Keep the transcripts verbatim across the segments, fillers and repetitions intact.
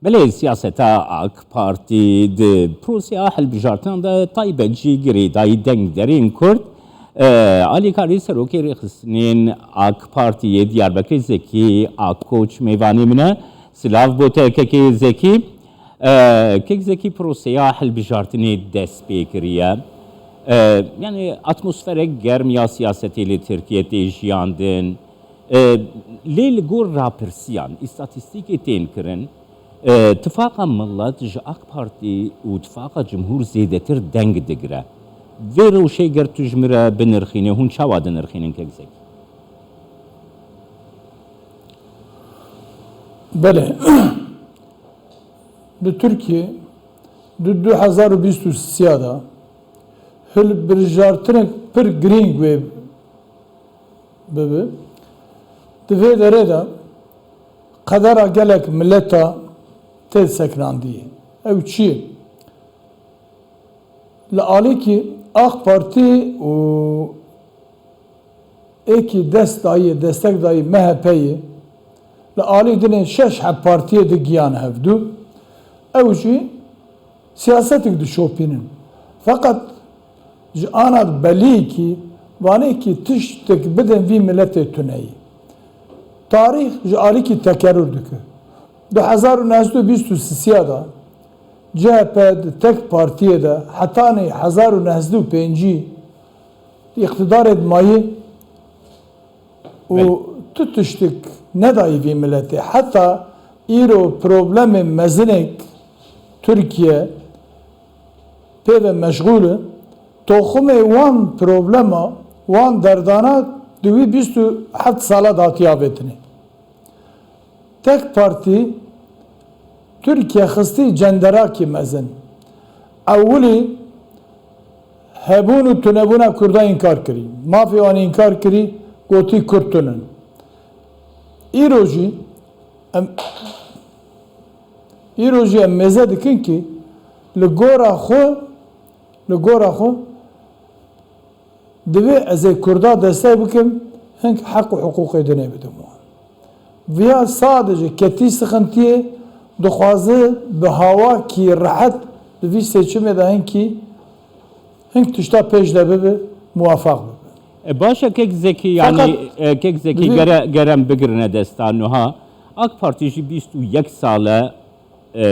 Belê, siyaseta AK Partî di proseya hilbijartinan de taybet jî girêdayî dengderên Kurd. E, alîkarî serokê rêxistinên AK Partî yê Diyarbekirê Zekî Akkoç mêvanê min e. Silav bo te kekê Zekî. E, kek Zekî, proseya hilbijartinê dest pê kiriye. E, yani atmosferek germ ya siyasetê li Tirkiye tê jiyandin. E, lê li gor rapirsiyan, îstatîstîkê tên kirin, e, Tifaqa Millet ji AK Partî û Tifaqa Cumhur zêdetir deng digire. Vê rewşê ger tu ji min re binirxînî, hûn çawa dinirxînin kek Zekî? Belê. Li Tirkiye di du hezar û bîst û sisiya de hilbijartinek pir girîng wê bibe. Di vê derê de qedera gelek mileta tê sekinandiyê. Ew çi ye? Li alîkî AK Partî û êkî dest dayî, destek dayî MHP'yê, li alî dinê şeş heb partiyê di giyan hevdû. Ew jî siyasetik dişopînin. Feqet ji ana beliyekî vanê kî tiştek bidin vî miletê tuneyî. Tarîx ji alîkî tekerûr dike. Du hezar û neh û bîst û sisiya de C H P di tek partiyê de hetanî hezar û neh û pêncî îqtidarê dimayî û Belê. tu tiştik nedayî vî miletê. Heta îro problemê mezinek Tirkiye pê ve meşgûl e. Toxumê wan problema, wan derdana di wî bîst û heft sala de hatiye avêtinê. Tek partî Tirkiye xistî cenderakî mezin. Ewilî hebûn û tunebûna Kurda înkar kirî. Mafê wan înkar kirî, gotî Kurd tunin. Îro jî em, îro jî em mêze dikin kî li gora xwe, li gora xwe Divê ez ê Kurda destek bikim, hink heq û hiqûqê dinê bidim wan. Viya sadece ketî sixintiyê, dixwaze bi hawakî rehet di vî seçimê de hinkî, hink tişta pêş de bibe, muwafaq bibe. E, baş e, kek Zekî, yani, Fakat e, kek Zekî, divê gere-, gerem bigirine desta nuha. AK Partî jî bîst û yek sal e, e,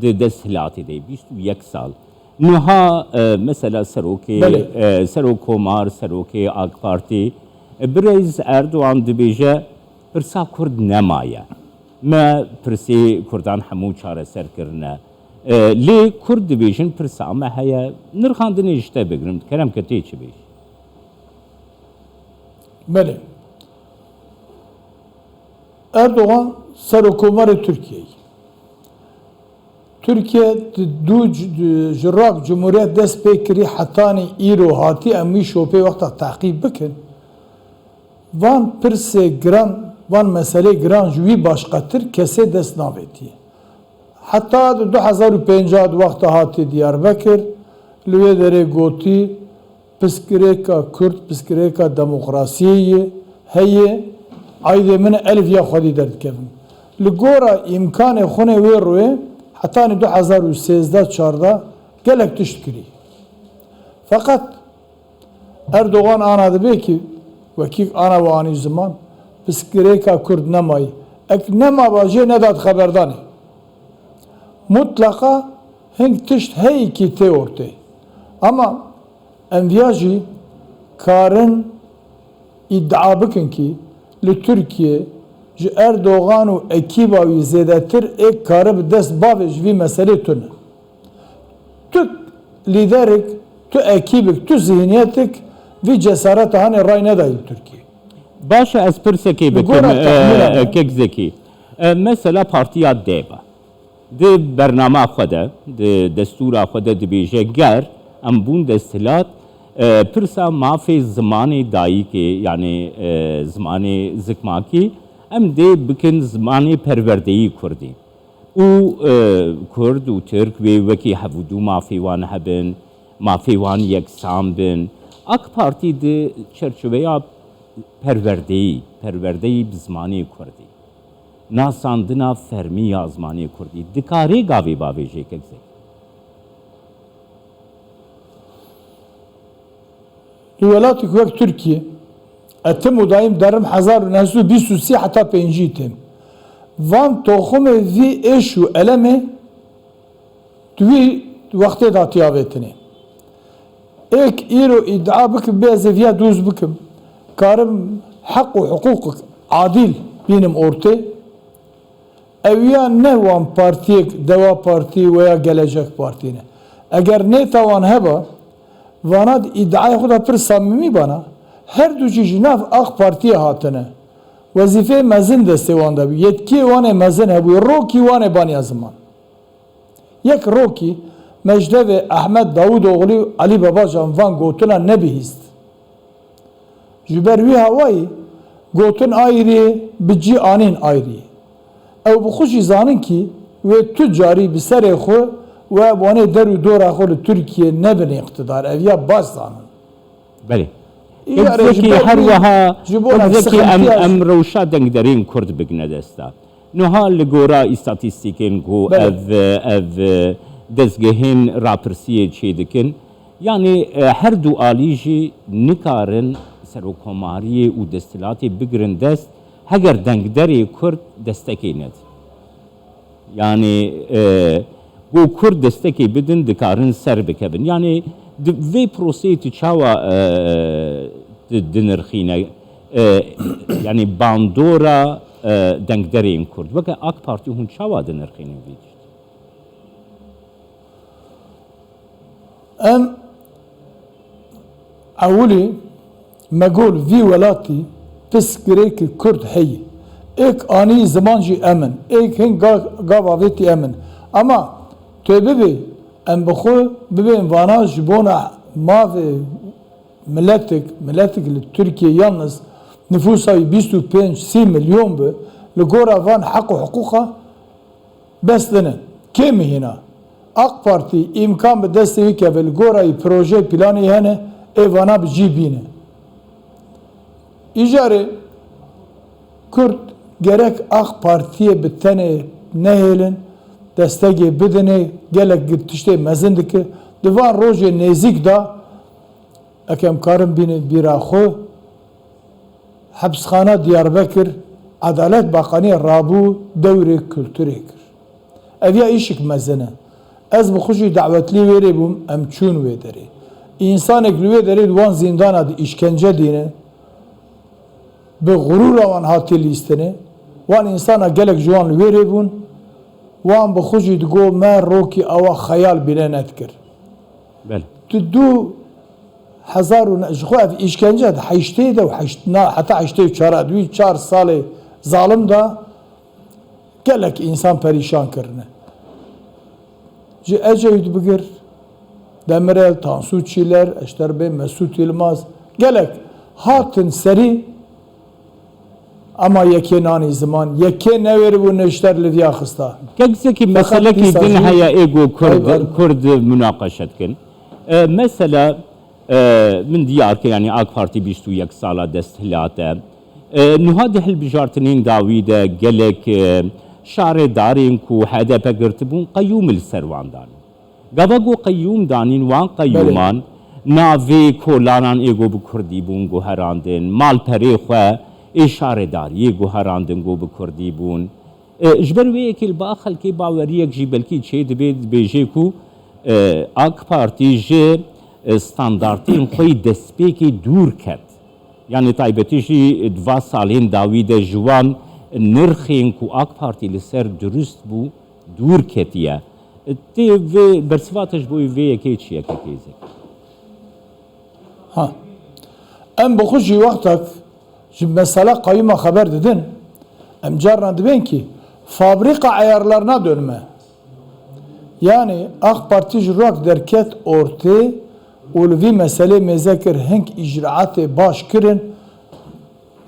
di desthilatê de, bîst û yek sal. Niha, e, mesela serokê, Belê. e, serokkomar, serokê AK Partî, e, birêz Erdogan dibêje, pirsa Kurd nemaye. Me pirsê Kurdan hemû çareser kirine. E, lê Kurd dibêjin pirsa me heye. Nirxandinê ji te bigrim, kerem ke tê çi bêjî? Belê. Erdogan serokkomarê Tirkiyeyê. Tirkiye di du c-, di, ji rak cumhuriyet dest pê kirî hetanî îro hatî, em wî şopê wexta teqîb bikin. Van pirsê giran, van meselê giran ji wî başqetir kesê dest navêtiye. Heta di du hezar û pêncah di wexta hatî Diyarbekir, li wê derê gotî, pirsgirêka Kurd, pirsgirêka demokrasiyê ye, heye, aydê min e, elif ya xwedî derdikevin. Li gora îmkanê xwinê wê rûyê, hetanî du hezar û sêzdeh çardeh gelek tişt kirî. Feqet Erdogan ana dibe ki, wekî ana we anî ziman, pirsgirêka Kurd nemayî. Ek nemaba jê nedat xeberdanê. Mutlaqa hing tişt heyî kî tê ortê. Ama em viya jî karin îdia bikin ki li Tirkiye ji Erdogan û ekîba wî zêdetir ê karibe dest bavê ji vî meselê tune. Tu lîderik, tu ekîbik, tu zihniyetik vî cesareta hanê ray nedayî li Tirkiye. Baş e, ez pirsekê Li bikim, gora e, tehmîna me. e, kek Zekî. E, mesela partiya DEVA. Di bernama xwe de, di destûra xwe de dibêje, ger em bûn desthilat, e, pirsa mafê zimanê dayikê, yanî, e, zimanê zikmakî, em dê bikin zimanê perwerdeyî kurdî. Û, e, Kurd û Tirk wê wekî hev û du mafê wan hebin, mafê wan yeksan bin. AK Partî di çerçeveya perwerdeyî, perwerdeyî bi zimanê kurdî. Nasandina fermî ya zimanê kurdî dikarê gavê bavêjê kek Zekî? Li welatek wek Tirkiye, e tim û dayîm derim hezar û neh sed û bîst û sê heta pêncî tim. Van toxumê vî êş û elemê di wî wextê de hatiye avêtinê. Êk îro îdia bikim, bê ez ê viya dûz bikim, karim heq û hiqûqek adîl bînim ortê. Ew ya ne wan partiyek Deva Partî veya Gelecek Partî ne. Eger nêta wan heba, vana di îdiaya xwe de pir samîmî bana, her du jî ji nav Ak Partiyê hatine. Wezîfeyê mezin destê wan de bû, yetkiyê wan ê mezin hebû, rokî wan ê baniya ziman. Yek rokî Mecdevê Ehmed Davutoğlu û Elî Babacan van gotina nebihîst. Ji ber wî hawayî gotin ayrî, bi cî anîn ayrî. Ew bi xwe jî zanin kî wê tu carî bi serê xwe û ev wanê der û dora xwe li Tirkiye nebin îqtidar. Ev ya baş zanin. Belê. Îyare ji Zekî ber her wî wiha ji bo ev Zekî em, sıkıntıya em rewşa dengderên Kurd bigine desta. Niha li gora îstatîstîkên ku Belê. ev, ev dezgehên rapirsiyê çêdikin, yanî e, her du alî jî nikarin serokkomariyê û desthilatê bigirin dest, heger dengderê Kurd destekê nedin. Yanî e, ku Kurd destekê bidin, dikarin ser bikevin. Yanî di vê proseyê tu çawa e, di, dinirxîne? E, yanî bandora e, dengderên Kurd. Weke Ak Partî hûn çawa dinirxînin vî tiştî? Em ewilî me got vî welatî pirsgirêkî Kurd heye. Êk anî ziman jî em in. Êk hin ga-, gav avêtî em in. Ama tu bibê em bi xwe bibên vana ji bona mavê miletik, miletik li Tirkiye yalniz nifûsa wî bîst û pênc sî milyon bi, li gora van heq û hiqûqa bes din e. Kêm e hîna. Ak Partî îmkan bi destê wî keve, li gora wî proje planê hene, ê vana bi cî bîne. Îcarê Kurd gerek Ak Partiyê bi tenê nehêlin, destegê bidinê, gelek tiştê mezin dike. Di van rojê nêzîk de, eke em karin bînin bîra xwe, hepsxana Diyarbekir, Edalet Bakaniyê rabû dewrê kulturê kir. Ev ya îşik mezin e. Ez bi xwe jî dawetlî wê rê bûm, em çûn wê derê. Însanek li wê derê di wan zîndana de îşkence dîne, bi xurûra wan hatiye lîstinê. Wan însana gelek ji wan li wê rê bûn. Wan bi xwe jî digot me rokî awa xeyal bîne nedikir. Belê. Tu du hezar û ne, ji xwe ev îşkence di heştê de û heşt, na, heta heştê û çar, di wî çar salê zalim de gelek însan perîşan kirine. Ji Ecevît bigir, Demirel, Tansu Çiller, Eşter Bey, Mesut Yilmaz, gelek hatin serî, ama yekê nanî ziman, yekê newêribû neşter li viya xista. Kek Zekî, meselekî dîsa din jî heye ê ku Kurd, Eyvallah. Kurd munaqeşe dikin. E, mesela, e, min diyar kir, yanî Ak Partî bîst û yek sala desthilat e. E, nuha di hilbijartinên dawî de gelek, e, şaredarên ku H D P girtibûn, qeyûm li ser wan danîn. Gava ku qeyûm danîn, wan qeyûman navê kolanan ê ku bi kurdî bûn guherandin, malperê xwe ê şaredariyê guherandin ku bi kurdî bûn. E, ji ber wê yekê li ba xelkê baweriyek jî belkî çê dibe, dibêje ku, e, Ak Partî ji, e, standartên xwe yî destpêkê dûr ket. Yanî taybetî jî di va salên dawî de ji wan nirxên ku Ak Partî li ser dirust bû, dûr ketiye. Tê vê bersiva te ji bo vê yekê çi ye, kekê Zekî? Ha. Em bi xwe jî wextek ji mesela qeyûma xeber didin, em carna dibên kî fabrîka eyarlarına dönme. Yanî Ak Partî ji rok derket ortê û li vî meselê mêze kir hing îcraatê baş kirin,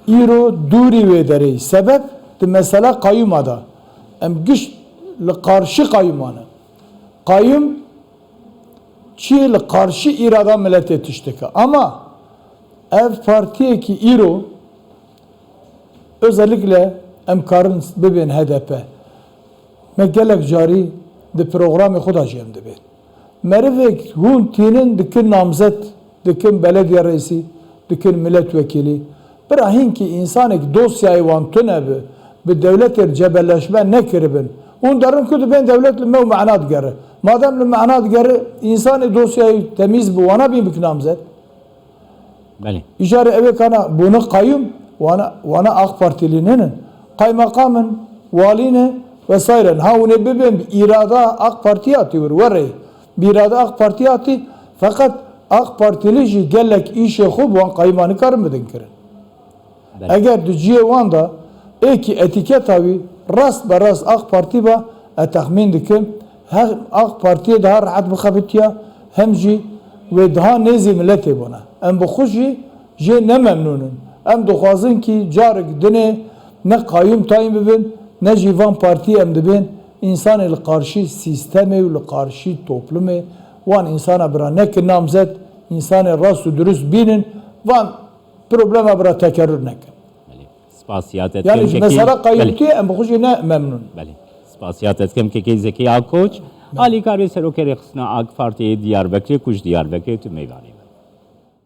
îro dûrî wê derê. Sebeb di mesela qeyûma de em giş li qarşî qeyûma ne. Qeyûm çi li qarşî îrada miletê tişt dike. Ama ev partiyekî îro özellikle em karin bibên H D P. Me gelek carî di programê xwe de jî em dibên. Merivek hûn tînin dikin namzet, dikin belediye reîsî, dikin milletvekîlî. Bira hînkî însanek dosyayê wan tune bi, bi dewletê re cebelleşme nekiribin. Hûn derin ku dibên dewlet li me û mena digere. Madem li mena digere, însanê dosyayê temîz bi wana bîn bik namzet. Belê. Îcarê ewê kana bûne qayûm, wana, wana AK Partilî nînin. Qaymeqam in, walî ne vesaire in. Ha hûn ê bibên bi îrada AK Partî hatî wir, werê. Bi îrada AK Partî hatî, feqet AK Partilî jî gelek îşê xwe bi wan qayûman nikarin bidin kirin. Belê. Eger di cihê wan de êkî etîketa wî rast be rast AK Partî be, ez texmîn dikim, hem AK Partiyê daha rehet bixebitiya, hem jî wê daha nêzî miletê bûne. Em bi xwe jî jê ne memnûn in. Em dixwazin kî carek dinê ne qayûm tayîn bibin, ne jî van partiyê em dibên însanê li qarşî sîstemê û li qarşî toplumê wan însana bira nekin namzet, însanê rast û dirust bînin, van problema bira tekerrür nekin. Belê. Spasiya te Yani dikim ji kekê. mesela Belê. qayûmtiyê em bi xwe jî ne memnûn. Belê. Spasiya te dikim kekê Zekî Akoç. Alîkarê Serokê Rêxistina AK Partiyê Diyarbekirê ku ji Diyarbekirê tu mêvanê.